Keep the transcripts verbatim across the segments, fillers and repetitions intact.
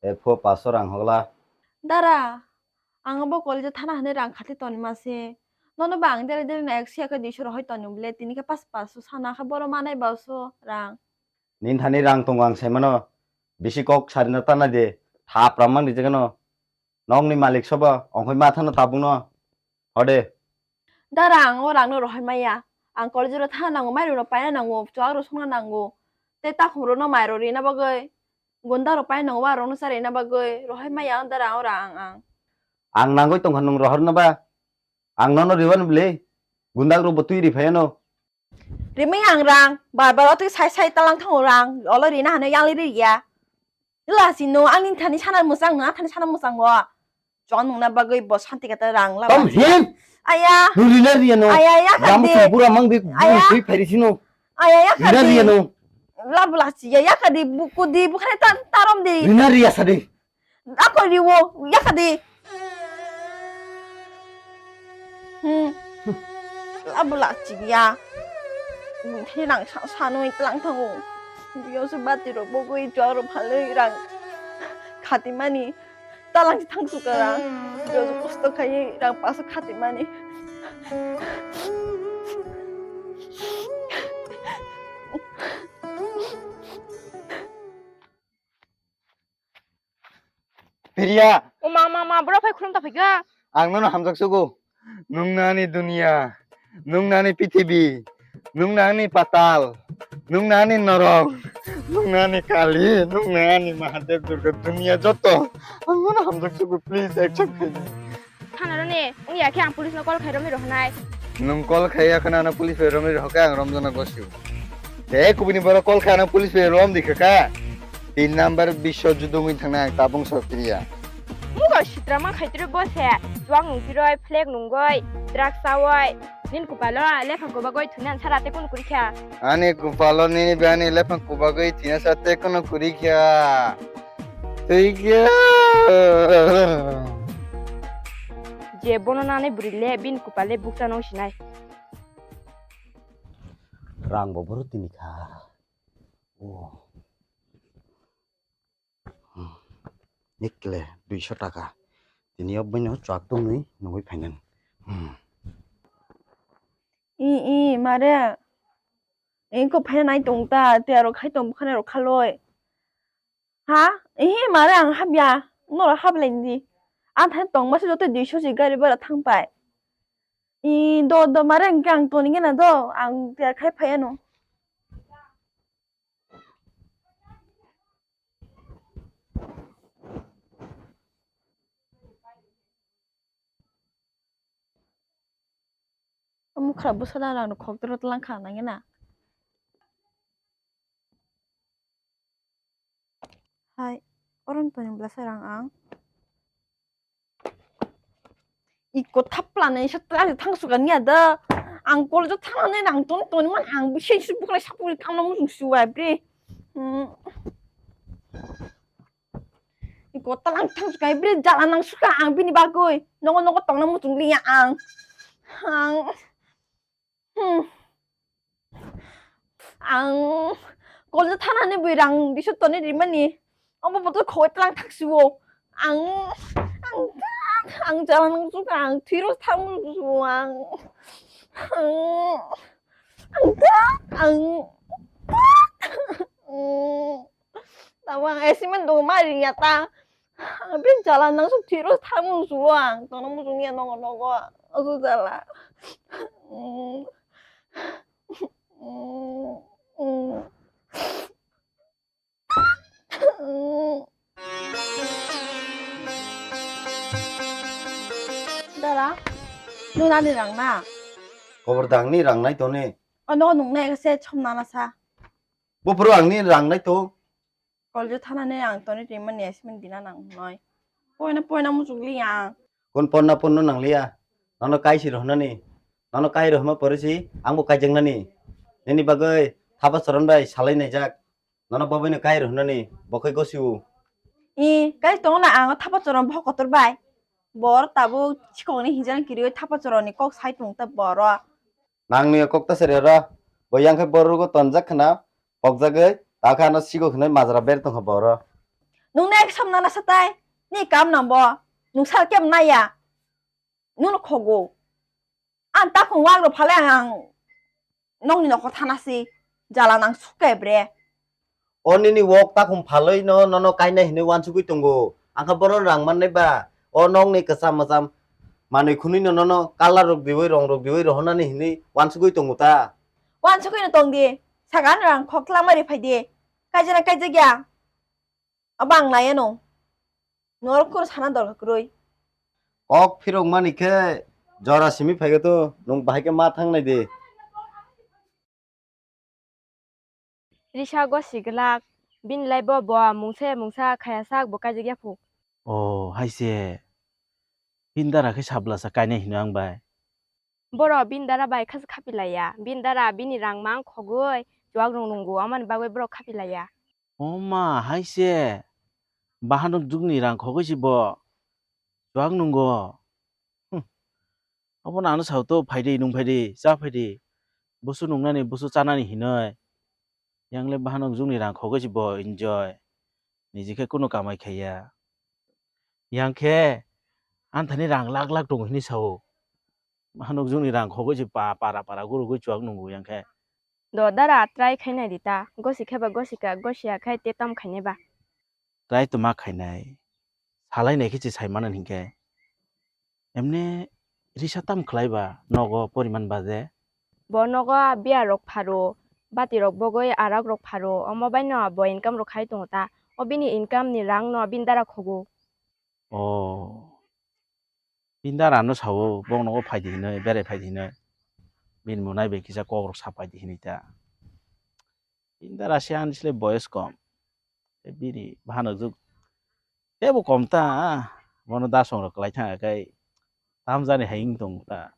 E pho paso rang hogla. Dara, ang bo college thana hwnwi rang khati tonima se. Nono ba ang dere dere na ekso ya khe duiso rohoi toni bole, tini khe pas paso sana khe boro manai baso rang. Nini thani rang tongo ang sai mano. Bisi kok sarina tana de. Thap ram mang di jagano. Nokni malik sobo, ongkhoi ma thano tabukno. Hode. Dara, ang o rangno rohoi maya. Ang college ro thana nango, mairum rok paina nango, chuak rok songna nango. Tei takhum rokno mai rok rina bagwi, gonda rok paina nango, warok rokno charina bagwi, rohoi maya ang dara o rang ang. Ang nangoi tongkha nwng rohorna ba? Ang nono riwan bwle? Gundak rok bo twi ri phaiano. Rimwi ang rang, bar bar o twi sai sai talang thango rang, olo rina hano yali ri ya. Lasi no, ang nini thani sana mwchang, nang thani sana mwchang o. Chon nungna bagwi bo santi kata rang la. Tom him. Aya. Nurina riya no. Aya, ya Ram khadi. Bura mang bi, aya. Twi phairi sino. Aya, ya khadi. Rina riya no. La bla si ya, ya khadi, bu kudi, bu khare tan tarom di. Rina riya sadi. Ako riwo, ya khadi. Hmm. La bla si ya. Thini rang sa-, sanwi tlang thango. Biyo se bati rok bogwi jor phalwi rang khatimani. Talang si thang suka rang. Biyo se kosto khaiwi rang paso khatimani. Priya. O ma, ma, ma, bro phai khulum ta phai ga. Ang nono hamjak sugo. Nung nani dunia, nung nani prithibi, nung nani patal, nung nani norok, nung nani kali, nung nani Mahadev Durga dunia joto. Ang nono hamjak sugo, please accept khaidi. Thana roni, wng ya khe ang police no call khai romwi rohonai. Nwng call khai ya khwna ano police bai romwi rohokha ang romjana gosio. Tei kubuni borok call khai ano police bai rom di khaka. Tin number bisho judo wngwi thangnai ang tabung soktriya. Mugo sitra ma khai tiri bose. Chuak nung tiroi, flag nungoi, drugs chaoi. Nin kupalo, lepha kubagoi thwina sara te kun kurikha. Ani kupalo nini bani lepha kubagoi thwina sara te kun kurikha. Twi khe. Je bono nani bwrwi le bini kupal le bukcha nw sinai. Rang bo boro tini kha. O. Ekle duiso taka. Tini o bini chwak tongwi nungwi phainani. Hmm. I, i, mare. Engko phaina nai tong ta, te aro khai tong bwkhani rok khaloi. Ha? Ehe, mare ang habya. Norok hablai di. Ang thani tongma se joto duiso si gari bhara thang pai. I, do, do, mare ang khe ang toni gana do. Ang tiyar khai phai ano. Mukra bwsala rang rok khok doro tlang kha nang na. Hai, oron toni bwlasa rang ang. Iko thapla nai sa tla thang suka niya da. Ang kol jo thang nai nang ton ton man ang bisi su bukla sapuri kam nang sung suwa bre. Hmm. Iko talang thang suka bre jala nang suka ang bini bagoi. Nongo nongo tongna muchung liya ang. Ang. Hmm. Ang kolja thanani bui rang disu toni rimani. Omo boto khoi tlang thak siwo. Ang, ang, ang jala nang suka ang thiro thang siwo ang. Ang, ang, ang, ang. Tawang esimen do mari nyata. Ang bini jala nang suk thiro thang musuo ang. Tono musung ya nogo nogo. Osu jala. Dara, nung nani rang na? Kobor dangni rang nai toni. Ono nung nai se chom nana sa. Bopro angni rang nai to. Koljo thanani ang toni rimani esmen dina nang noi. Poina poina muchuk li ang. Kon ponna ponno nang liya. Nono kai si rohnani. Nono kai rohma pore si ang bo kai jengnani. Nini bagoi thapa choron bai salai nai jak. Nono boboino kai rohnani. Bokhoi gosiu. I kai tongna ang thapa choron bo kotor bai. Bor tabuk sikokni hinjang kirioi thapa choroni kok sai tung ta boro. Nangni kok ta seri oro. Bo yang khe borugo tonjak khna, pokjagwi, ta khe ano sigo hwnwi majra ber tongkha bo oro. Nung nek samna na satai. Ni kam nang bo. Nung sal kem naya. Nung khogo. Ang takhung wak ro phale ang nongni nokho thana si. Jala nang sukai bre. O nini wok takhum phalwi no nono kainai hinwi wansugwi tongo. Angkha bono rang mannai ba. O nokni kwcham mwcham manwi khwnwi no nono colour rok diwi rong rok diwi rohornani hinwi wansugwi tongo ta. Wansugwi no tong di. Saka ano rang khok tlangma ri phai di. Kaijana kaijak ya. Abo ang nai ano. Norok kunu sana dorkar kwrwi. Kok phirok mani khe jora simi phaigo to nwng bahai khe ma thang nai di. Risa gosi glak, bini lai bo bo mungsa mungsa khaya sak bo kaijak ya phu. O, hai se. Bini dara khe sabla sa kainai hino ang bai. Borok bini dara bai kha khapi laya. Bini dara bini rang mang khogwi chuak rung rungo, amoni bagwi borok khapi laya. O ma, hai se. Bahanok jugni rang khogwi si bo chuak nungo. Hm. Abono ano sao to, phai di, nung phai di, cha phai di. Busu nungnani, busu chanani hinoi. Yang le bahanok jugni rang khogwi si bo enjoy. Niji khe kunu kamai khaiya. Yang khe anthani rang lak lak tongo hinwi sao. Bahanok jugni rang khogwi si pa-, para para gurugwi chuak nungo yang khe. Do dara try khainai di ta. Gosi khe ba gosi ka, gosi ya khe te tom khainai ba. Try to ma khainai. Salai nai khe se sai mano hinkhe. Emne risa tam khlai ba nogo poriman baje? Bo nogo biya rok pharo, bati rok bogoi arak rok pharo, omo bai no bo income rok khai tongo ta. O bini income ni rang no bini dara khogo. O. Bini dara no sao, bong nogo phai di hinoi, berai phai di hinoi. Bini mwnai bai kisa kok rok sa phai di hinoi ta. Bini dara se ani sle boyos kom. Tei bini bahanok jug tebo kom ta, bono da song rok kwlai thang khe tam jani hai wng tong ta.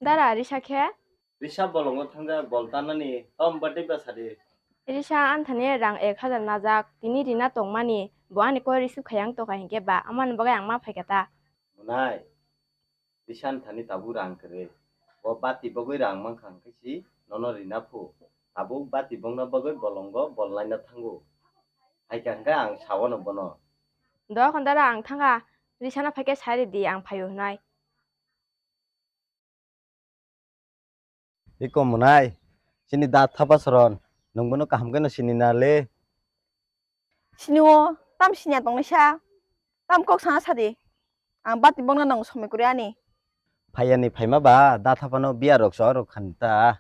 Dara risa khe? Risa bolongo thangjak bol tanani tom bati basadi. Risa anthani rang ek hajar najak, tini rina tongmani, bo ani koi risi khayang toka hinkhe ba, amani bagwi ang ma phaikha ta. Mwnai, risa anthani tabuk rang kwrwi. Bo bati bagwi rang mankha hinkhe si nono rina phu. Tabuk bati bongna bagwi bolongo bol laina thango. Haikha hinkhe ang sawano bono. Dokhon dara ang thangkha, risano phaikhe sai ridi ang phaio hinai. Iko mwnai, chini da thapa soron, nwng bono kaham khe no sini na le. Sini o, tam sini ya tong naisa, tam kok sana sadi. Ang bati bongna nang somoi kuri ani. Phaiya ni phaima ba, da thapa no biya rok so rok khan ta.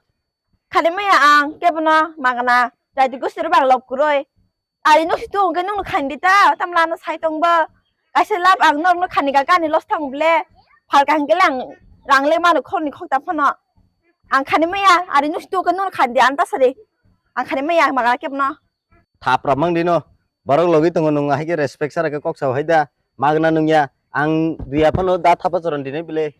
Khani maya ang, kebo no magana, jadi gusti rok bang lop kuroi. Ari no situ hwnkhe nwng no khaini di ta, tam lana sai tong bo. Kaisa lab ang norok no khaini ga gani loss thang ble. Phalka hwnkhe le ang rang le mano khorni khokta phano. Ang khaini maya, ari no situ hwnkhe nwng no khaini di, ang ta sadi. Ang khaini maya, magana kebo no. Thapra mang di no. Borok logi tongo nwng, ahai khe respect sara khe kok sao hai da. Magna nwng ya. Ang duya phano da thapa choron di nai bile.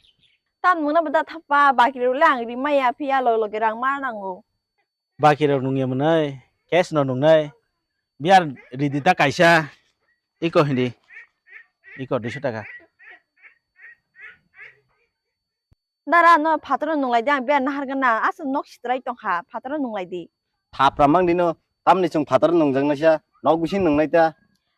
Tam nwng na bo da thapa, baki rok le ang ri maya, phiya log logi rang ma nango. Baki rok nungya mwnai, cash no nungnai. Biyar ridi ta kaisa. Iko hindi. Iko duiso taka. Dara no phataro nunglai di, ang biyar nahar gana. Asa nok sitrai tongkha, phataro nunglai di. Thapra mang di no, tamni chwng phataro nungjak naisa, nok bising nungnai ta.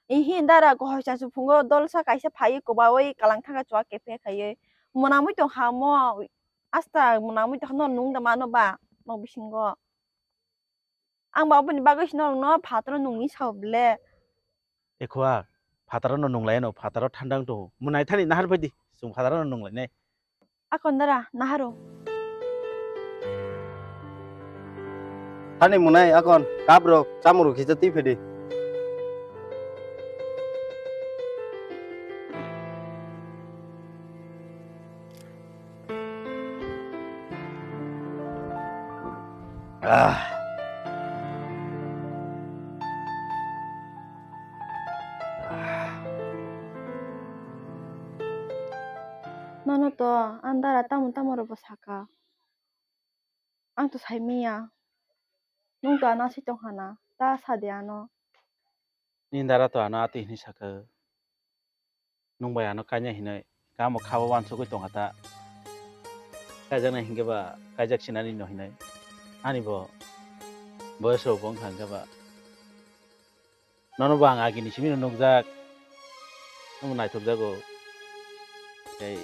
Ihi dara kohoi sa suphungo dolsa kaisa phaiwi kobawi kalang thangkha chuak kephe khaiwi. Mwnamwi tongkha mo, asta mwnamwi tongkha no nung da mano ba, nok bisingo. Ang ba oboni bagwi se norokno phataro nungni sao ble. Ekhua, phataro no nunglai ano, phataro thandang tongo. Mwnai thani nahar phai di, chwng phataro no nunglainai. Akon dara, naharo. Thani mwnai akon, cup rok, chamung rok kisa twi phai di. Ah. Nono to ang dara tamo tamo rokbo saka. Ang to sai manya. Nwng to ano aswk tong kha na, ta sa de ano. Nini dara to ano atwi hwnwi sa kha. Nwng bai ano kanya hinwi kamo khabo uansugwi tong kha ta. Kaijaknai hinkhe ba kaijak sinani no hinai. Ani bo boyos rok bo wngkha hinkhe ba. Nono bo ang agini simi no nukjak. Omo naithokjago. Tei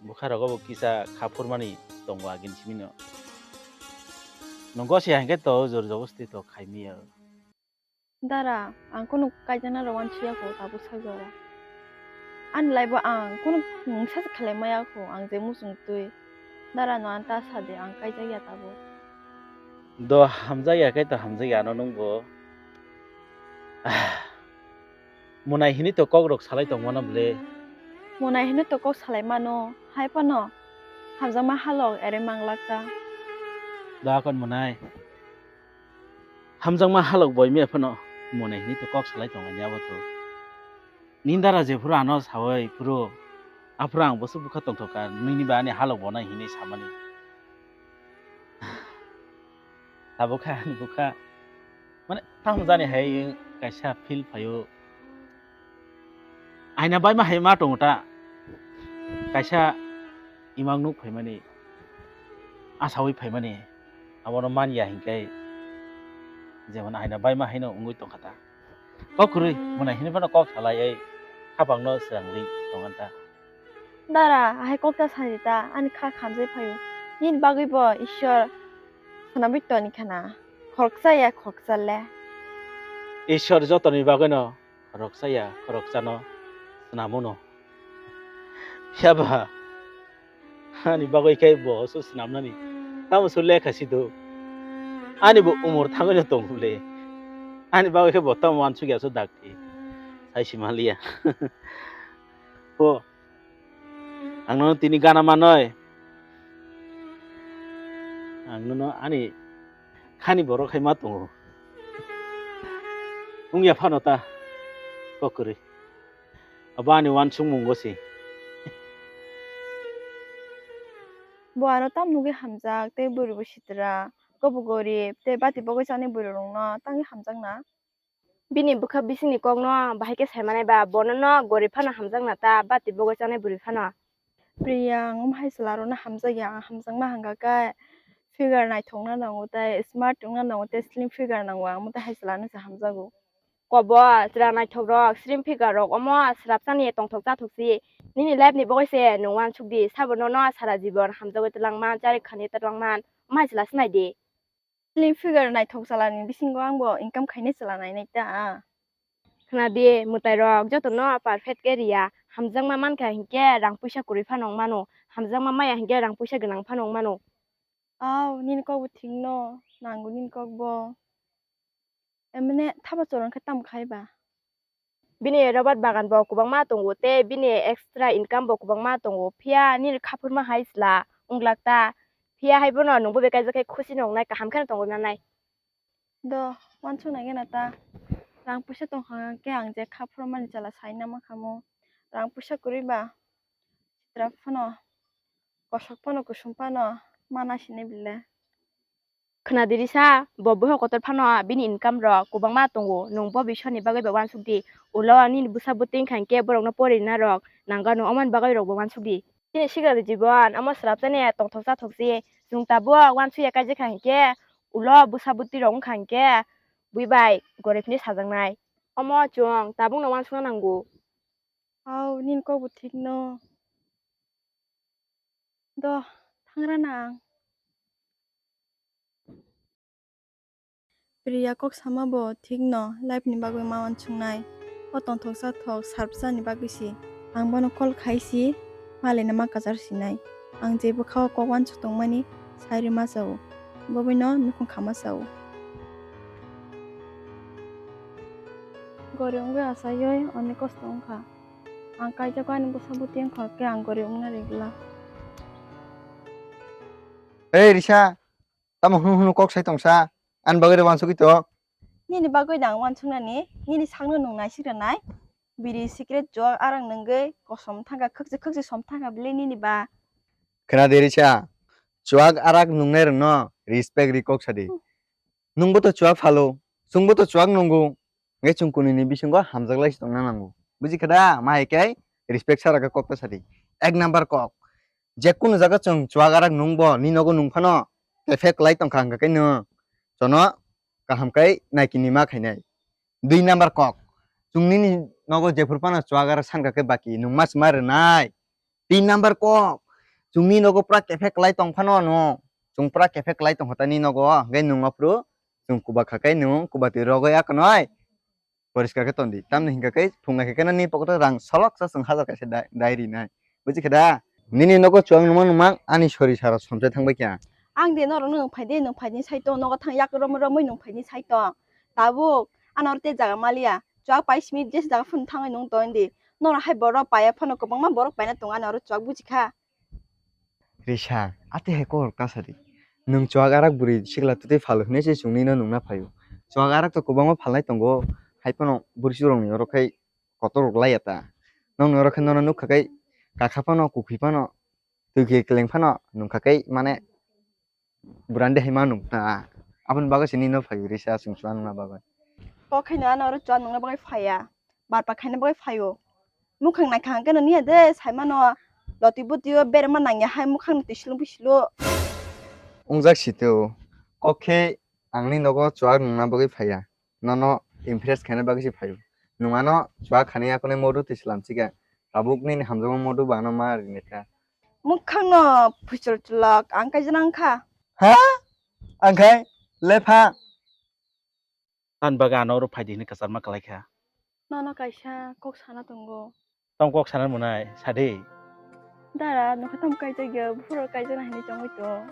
bwkha rogo bo kisa kha phurmani tongo agini simi no. Nwng gosiya hinkhe to jor jobosti to khaimaya. Dara, ang kunu kaijakna rw uansuya kho, tabuk sak jora. Ani life o ang kunu mungsa se khlai maya kho, ang je muchung twi. Dara, no ang ta sa de, ang kaijak ya tabuk. Do hamjak ya khe to hamjak ya no nwng bo. Ah, monai hini to kok rok salai tong mano ble. Monai hini to kok salai mano, hai phano hamjakma halok ere manglak ta. Do akon monai. Hamjakma halok boimia phano monai hini to kok salai tongo ni abo to. Nini dara jephuru ano sawi phuru, aphuru ang bwswk bwkha tongthokha, nini ba ani halok bonai hini samani. Tabukha ani bwkha, mane, tamo jani hai kaisa feel phaio. Aina baima hai ma tongo ta. Kaisa imang nuk phaimani, asawi phaimani, abono manya hinkhe jemon aina baima haino wngwi tongkha ta. Kok kwrwi, monai hini phano kok salai, ei, khapangno swrang ri tongkha ta. Dara, ahai kok ta sadi ta, ani kha khamjai phaio. Nini bagwi bo Ishwar swnamwi toni khana. Khoroksa ya khoroksa le. Ishwar jotoni bagwino khoroksa ya khoroksano swnamuno. Phiya ba, ani bagwi khe bo se swnamnani tamo se lekha si do. Ani bo umor thangwi no tong le. Ani bagwi khe bo tamo uansuk ya se dakti. Sai si maliya. Bo Ang nono tini gana manoi. Ang nono ani khani borok hai ma tongo. Wngya phano ta kok kwrwi. Abo ani uansukmungo se. Bo ano tam nugwi hamjak tei bwrwi bo sitra, kobo gorib tei bati bagwi chanai bwrwi rokno tangwi hamjakna. Bini bwkha bisingni kokno bahai khe sai manai ba, bono no gorib phano hamjakna ta, bati bogoi chanai bwrwi phano. Priya, ang omo hai chwla rokno hamjak ya, ang hamjakma hwnka khe figure naithokna nango tei smart wngna nango tei slim figure nango, ang omo tei hai chwla no se hamjago. Kobo chwla naithok rok, slim figure rok omo swrapsa ni tongthok chathok si. Nini life ni bogoi se nwng uansuk di, sabo nono sara jibon hamjagwi twlang man, chari khani twlang man, omo hai chwla se nai di. Slim figure naithok chalani bisingo angbo income khainai chwla nainai ta. Khna di, mwtai rok joto no perfect khe riya. Hamjakma mankha hinkhe rang puisa kwrwi phano wng mano. Hamjakma maya hinkhe rang puisa gwnang phano wng mano. Au, nini kok bo thik no, nango nini kok bo. Emne thapa choron khe tamo khai ba? Bini rubber bagan bo kwbangma tongo tei bini extra income bo kwbangma tongo, phiya nini khaphurma hai chwla wng glak ta, phiya hai bono nwngbo bekaijak khe khusi no wngnai, kaham kheno tongwi mannai. Do, uansuk nai gana ta, rang puisa tong kha khe ang je khaphurmani chwla sai na ma khamu, rang puisa kwrwi ba sitra phano, kosok phano, kusum phano mana sini bile. Khna di risa, bo bohok kotor phano bini income rok kwbangma tongo, nwng bo bisoni bagwi ba uansuk di. Ulo nini bwsa bwtwi wngkha hinkhe borokno pori rwna rok nangano, omoni bagwi rok bo uansuk di. Chini sikla ni jibon omo swrapsa ni tongthok chathok si, chwng tabuk uansuk ya kaijak kha hinkhe ulo bwsa bwtwi rok wngkha hinkhe bui bai gorip hinwi sajaknai. Omo chwng tabuk no uansukna nango. Au, nini kok bo thik no. Do, thangra na ang. Priya kok sama bo thik no, life ni bagwi ma uansuknai. O tongthok chathok sarpsa ni bagwi si. Ang bono call khai si, malai no ma kwchar sinai. Ang je bwkha o kok uansuk tongmani sai rwma chao. Bo bai no nukhung khama chao. Gori wngwi achaiwi onek kosto wngkha. Ang kaijago ani bwsa bwtwi wngkha khe ang gorib wngna rwgwlak. Ei Risa, tamo hunu hunu kok sai tongsa? Ani bagwi rw uansugwi tok. Nini bagwi nang uansuknani, nini sakno nwng naisik rwnai. Biri cigarette chuak arang nwngwi kosom thangkha, khwkchik khwkchik som thangkha bwlwi nini ba. Khna di Risa, chuak arak nungnai rwngno respect ri kok sadi. Hmm. Nungbo to chuak phalo, chwngbo to chuak nungo, hwnkhe chwng kunini bisingo hamjaklai se tongna nango. Buji kha da? Ma hai khe respect sara khe kok ta sadi. Ek number kok. Jekunu jaga chwng chuwak arak nungbo ni nogo nung phano kephe kwlai tongkha, hwnkha khe nwng chono kaham khe naikinima khainai. Dui number kok, chwng nini nogo jephuru phano chuwak arak sankha khe baki nwng ma swma rwnai. Tin number kok, chwngni nogo pura kephe kwlai tong phano ano, chwng pura kephe kwlai tongkha tani nogo, hwnkhe nwng aphuru chwng kuba kha khe nwng kuba twi rogwi akonoi. Poriskar khe tondi. Tamni hingka khe phunga khe kena ni pokoto rang solok sa chwng hajar kaisa dai, dai rinai. Buji khe da? Nini nogo chuwak nungma nungma ani sori sara somsai thangbai kha. Ang de norok nwng phai de, nwng phai ni sai tong, nogo thang yak romwi romwi nwng phai ni sai tong. Tabuk ano oro te jaga maliya. Chuwak pai simi jesa jaga phano thangwi nwng tong di. Norok hai borok paiya phano kwbangma borok paina tongo ano oro chuwak buji kha. Risa, ate hai kok rok ta sadi. Nwng chuwak arak bwrwi sikla twtwi phalo hinwi se chwngno nungna phaio. Chuwak arak to kwbangma phalnai tongo, hai phano bwrwi rokni oro khai kotor rok laiya ta. Nokni oro khe nono nukha khai kakha phano, kukhwi phano, twi khe kwleng phano nungkha khai mane Burandi hai ma nung ta. Aboni bagwi se nino phai risa chwng chuwak nungna bagwi. Kok khaino ano oro chuwak nungna bagwi phaiya. Barpa khaina bagwi phaio. Mukhang naikha hwnkhe no niya de saimano. Loti butio berema nangya hai mukhang twi silung phi silo. Wngjak si to. Kok khe ang ni nogo chuwak nungna bagwi phaiya. Nono impress khaina bagwi se phaio. Nwng ano chuwak khani yakuni modu twi slam sikha. Tabuk nini hamjakma modu bo ano ma rinai kha. Mukhang no phuchul chulok ang kaijana wngkha. Ha? Ang khai lepha. Tan bagwi ano oro phai di hwnwi kwcharma kwlai kha. Nono kaisa kok sana tongo. Tamo kok sana mwnai, sa di. Dara, nokha tamo kaijak ya, buphuru kaijak na hinwi tongwi tong.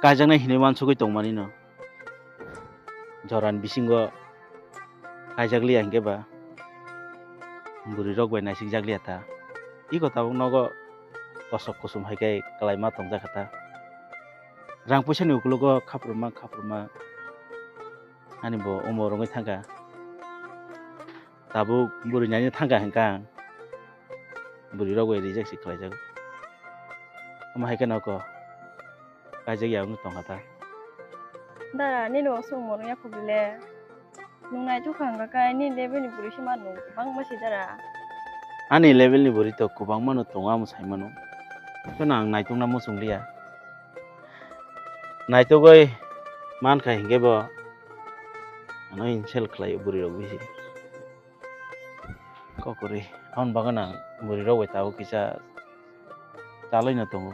Kaijaknai hinwi uansugwi tongmani no. Jorani bisingo kaijak liya hinkhe ba bwrwi rok bai naisik jak liya ta. Iko tabuk nogo kosok kusum hai khe kwlai ma tongjak kha ta. Rang puisa ni ukologo khapruma khapruma ani bo omo rwngwi thangkha. Tabuk bwrwi naina thangkha hwnkha ang. Bwrwi rok bai reject se khlai jago. Omo hai khe noko kaijak ya wngwi tongkha ta. Dara, nini bo swng morung ya khobile. Nwng naituk kha hwnkha khe nini level ni bwrwi se ma nwng kwbangma se dara. Ani level ni bwrwi to kwbangma no tongo, amo sai mano. Phano ang naitukna muchung liya. Naitugwi mankha hinkhe bo ano insult khlaio bwrwi rok bisi. Kokori, aboni bagwi nang bwrwi rok bai tabuk kisa chalwi no tongo.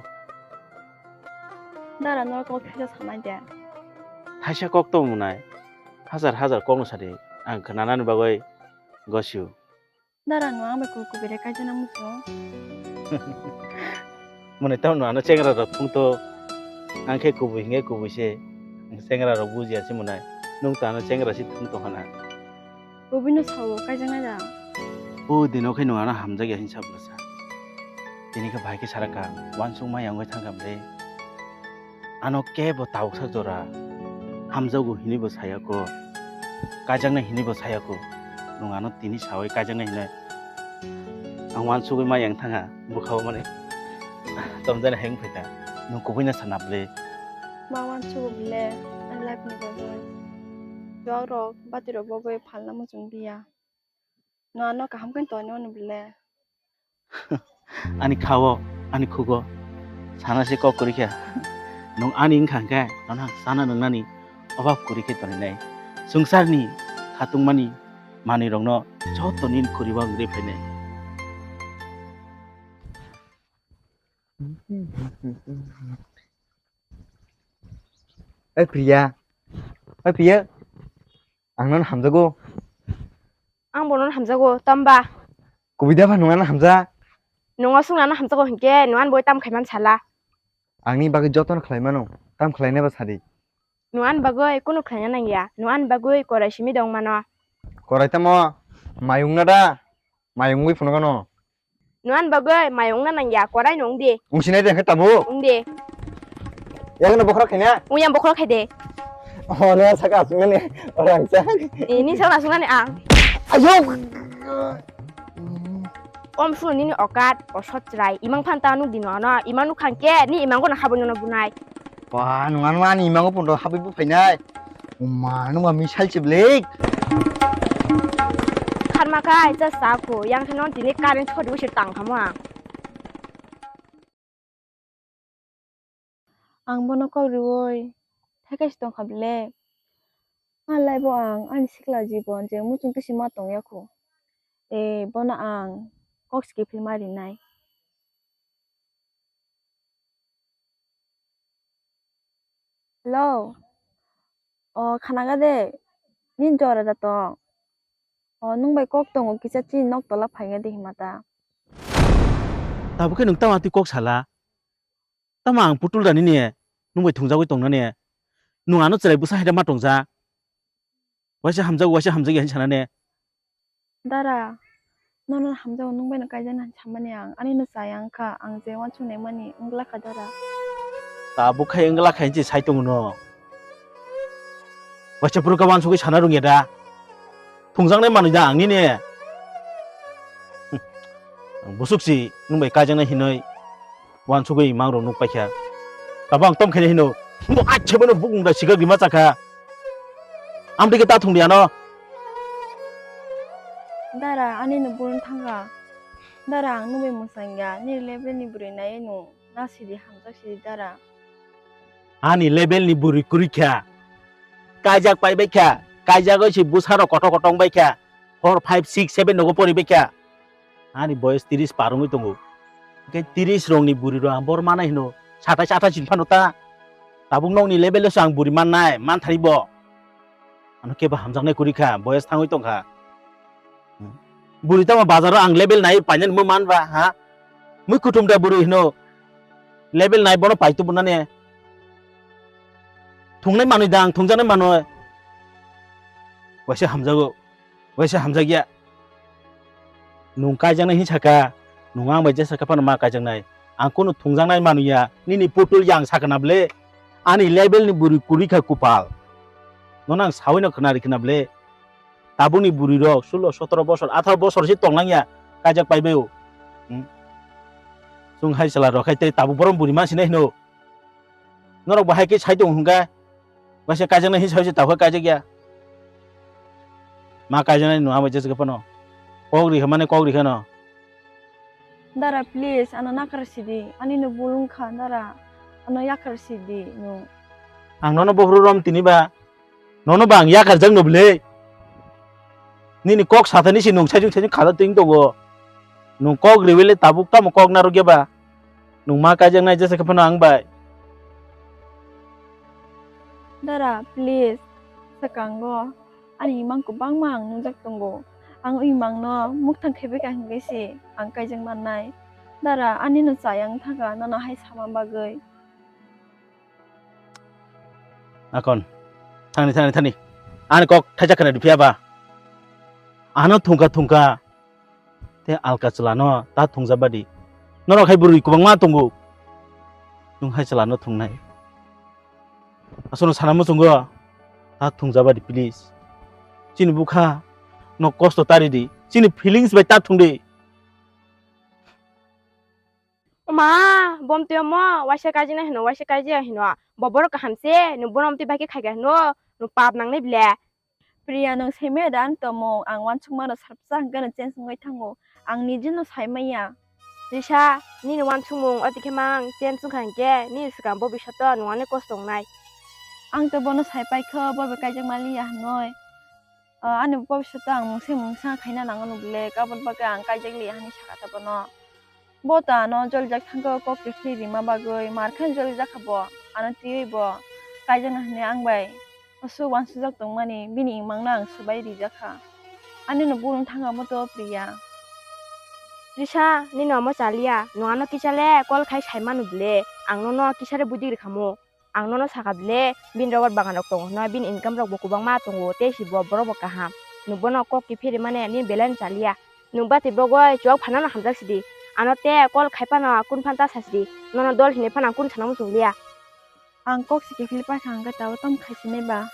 Dara, norok kok thaisa sanai de. Thaisa kok to mwnai. Hajar hajar kok no sadi. Ang khwnanani bagwi gosio. Dara, no ang bai kok kubui re kaijana muchung. Mwnai tamo no ano chengra rok thung to. Ang khe kubui hinkhe kubui se. Chengra rok bujiya se mwnai. Nwng to ano chengra se thung tong hana. Kubui no sao, kaijaknai da? O dino khe nwng ano hamjakya hinwi sa bwsa. Tini khe bahai khe sara kha, uansukma yang wngwi thang kha bre. Ano kebo tabuksa jora hamjago hinwi bo saya kho, kaijaknai hinwi bo saya kho. Nwng ano tini sawi kaijaknai hinwi. Ang uansugwi ma yang thang kha, bwkha-o mani tomjani hai wng phai kha. Nwng kubui no sana ble. Ma uansugo ble, ani life ni bagwi. Chuwak rok, bati rok bagwi phalna muchung biya. No ano kaham khe tongwi mano ble. Ani khao, ani khugo, sana se kok kwrwi kha. Nwng ani wngkha hwnkhe, nono ang sana nwngnani obab kwrwi khe toninai. Swngcharni khatungmani manwirokno joto nini kwrwi o wng rwi phainai. Oi Priya, oi Priya, ang nono hamjago. Ang bo nono hamjago, tamba? Kubui da ba nwng ano hamjak? Nwng o swngna ano hamjago hinkhe, nwng ani bagwi tam khlai man sala? Ang ni bagwi jotono khlai mano, tam khlai nai ba sadi. Nwng ani bagwi kunu khlai na nang ya, nwng ani bagwi korai simi dong mano. Korai tamo, mayung na da, mayung wi phunukano. Nwng ani bagwi mayung na nang ya, korai no wng di. Wng sinai de khe tabuk. Wng di. Yakno bokhorok khaina? Wng yang bokhorok khai de. Oh, ne saka asung nani orang sa. Eh, ni saka asung nani ang. Ayo. Om sunu nini okat, osot chrai. Imang phan ta nuk di no, no. Imang nuk khan ke, ni imang ko na habon no bunai. Wah, nung ano ani imango pondo habwi buphainai. Uma, nung ami sal chiblik. Kharma kai, cha sa ko, yang kheno tini current chhodi usi tang khamo ang. Ang bono kok riui thaikai se tongkha ble. Malai bo ang ani sikla jibon je muchung tisi ma tongya kho. E bono ang kok se kiphil ma rinai. Hello. O khanaga de, nini jora da tong. O nwng bai kok tongo kisa chini nok tola phainga de hima ta. Tabuk khe nwng tamo twi kok sala? Tamo ang putul da nini, nwng bai thungjagwi tong nani. Nwng ano chwrai bwsa hai da ma tongja. Waisa hamjago, waisa hamjagya hinwi sana ne. Dara, nono hamjago, nwng bai no kaijaknai hinwi samani ang. Ani no chaya wngkha, ang je uansuk naimani wngla kha dara. Tabuk khai wngla khai hinwi sai tongo no. Waisa phuru ka uansugwi sana rwngya da. Thungjaknai manwi da ang nini. Hm. Ang busuk si nwng bai kaijaknai hinwi. Uansugwi mang rok nuk paikha. Tabuk ang tom khaina hino. Bo achhe bono bukung da sikak rima chakha. Amtwi khe ta thung di ano. Dara, ani no bulung thangkha. Dara, ang nwng bai mwsangya. Nini level ni bwrwi nai no. Na sidi hamjak sidi dara. Ani level ni bwrwi kwrwi kha. Kaijak pai bai kha. Kaijagwi si bwsa rok kotor kotor wng bai kha. Four, five, six, seven nogo pori bai kha. Ani boyes tiris par wngwi tongo. Hwnkhe tiris rokni bwrwi rok ang bor manai hino. Satais athais hwn phano ta. Tabuk nokni level o se ang bwrwi mannai, manthari bo. Ano kebo hamjaknai kwrwi kha, boyes thangwi tongkha. Bwrwi tamo bazaro ang level nai painani mo man ba, ha? Mui kuthum da bwrwi hino. Level nai bono pai tubunani. Thungnai manwi da ang thungjaknai manwi. Waisa hamjago. Waisa hamjakya. Nwng kaijaknai hin saka, nwng ang bai jesa khe phano ma kaijaknai. Ang kunu thungjaknai manwi ya, nini putul yang sakana ble. Ani level ni bwrwi kwrwi kha kupal. Nono ang sawi no khna ri khna ble. Tabukni bwrwi rok sulo, sotoro bosor, atharo bosor se tong lang ya, kaijak pai bai o. Hmm. Chwng hai chwla rok hai tei tabuk borom bwrwi ma sinai hino. Norok bo hai khe sai tongo hwnkhe, waisa kaijaknai hin sai se tabuk kaijakya. Ma kaijaknai no abo jesa khe phano. Kok ri kha mane kok ri kha no. Dara, please, ano nakar sidi. Ani no bulung kha, dara. Ano yakar sidi, no. Ang nono bohru rom tini ba. Nono ba ang yakarjak no bwle. Nini kok sathani si nwng saijung saijung khala twing tongo. Nwng kok riwele tabuk tamo kok narwkya ba. Nwng ma kaijaknai jesa khe phano ang bai. Dara, please, swkango. Ani imang kwbangma ang nungjak tongo. Ang o imangno mukthang khaibai kha hwnkhe se ang kaijak mannai. Dara, ani no chaya wng thangkha nono hai sama bagwi. Akon. Thani, thani, thani. Ani kok thaijak khna riphiya ba. Ano thungkha, thungkha. Te alka chwlano ta thungja badi. Norok hai bwrwi kwbangma tongo. Nwng hai chwlano thungnai. Aswkno sana muchungo. Ta thungja badi, please. Chini bukha no kosto tari di. Chini feelings bai ta thung di. Oma, bom twi omo, waisa kaijina hino, waisa kaijia hino. Bo borok kaham se, nwng bono omtwi bai khe khaikha hino, nwng pap nangnai ble. Priya, nwng saimaya da ani tongmung? Ang uansukmano sarsa hwnkhe no change wngwi thango. Ang nijino saimaya. Risa, nini uansukmung oti khe mang change wngkha hwnkhe, nini swkang bobishoto nwng ani kosto wngnai. Ang to bono saipaikha, bo bai kaijak manliya hinwi. Ah, ani bobishoto ang mungsa mungsa khaina nango no bwle, kabun bagwi ang kaijak liya hinwi sakha ta bono. Bo ta ano jolijak thangkhe kok kiphilwi rima bagwi, mar khe jolijak kha bo, ano twiwi bo kaijakna hinwi ang bai aswk uansukjak tongmani, bini imangno ang swbai rijak kha. Ani no bulung thangkha mo to Priya. Risa, nini omo chaliya, nwng ano kisa le call khai sai manu bwle, ang nono kisa re buji rwkha mo. Ang nono sakha bwle, bini rubber bagan rok tongo hwnwi, bini income rok bo kwbangma tongo, tei si bo borok bo kaham. Nwng bono kok kiphilwi mane nini balance chaliya. Nwng bati bogoi chuwak phano no hamjak sidi. Ano tei call khai phano kunu phano ta sa sidi. Nono dol hinwi phano ang kunu sana muchung liya. Ang kok se kiphilwi paikha hwnkhe tabuk tamo khai sinai ba.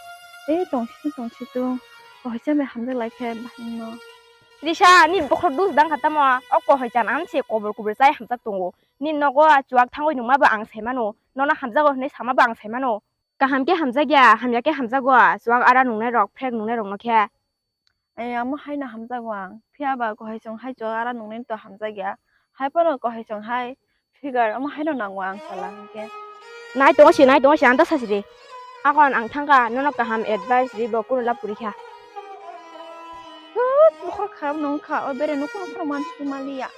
Tei tongsitung tongsitung. Kohoisa bai hamjak lai khe bahai no. Risa, ni bokhorok dus dang kha tamo. O kohoi chan ang se kobor kobor chai hamjak tongo. Ni nogo chuwak thangwi nungma bo ang sai mano. Nono hamjago hinwi sama bo ang sai mano. Kaham khe hamjakya, hamya khe hamjago. Chuwak ara nungnai rok, phrek nungnai rok no khe. Ai, amo haino hamjago ang. Phiya ba kohaisong hai chuwak ara nungnai to hamjakya. Hai phano kohaisong hai figure amo haino nango ang sala hinkhe. Nai tongo si, nai tongo si, ang ta sasi de. Akon ang thangka, nono kaham advice ri bo kuno lab puri kha. Hut, bukhor kharap nong kha, o bere no kuno kuno mansi maliya.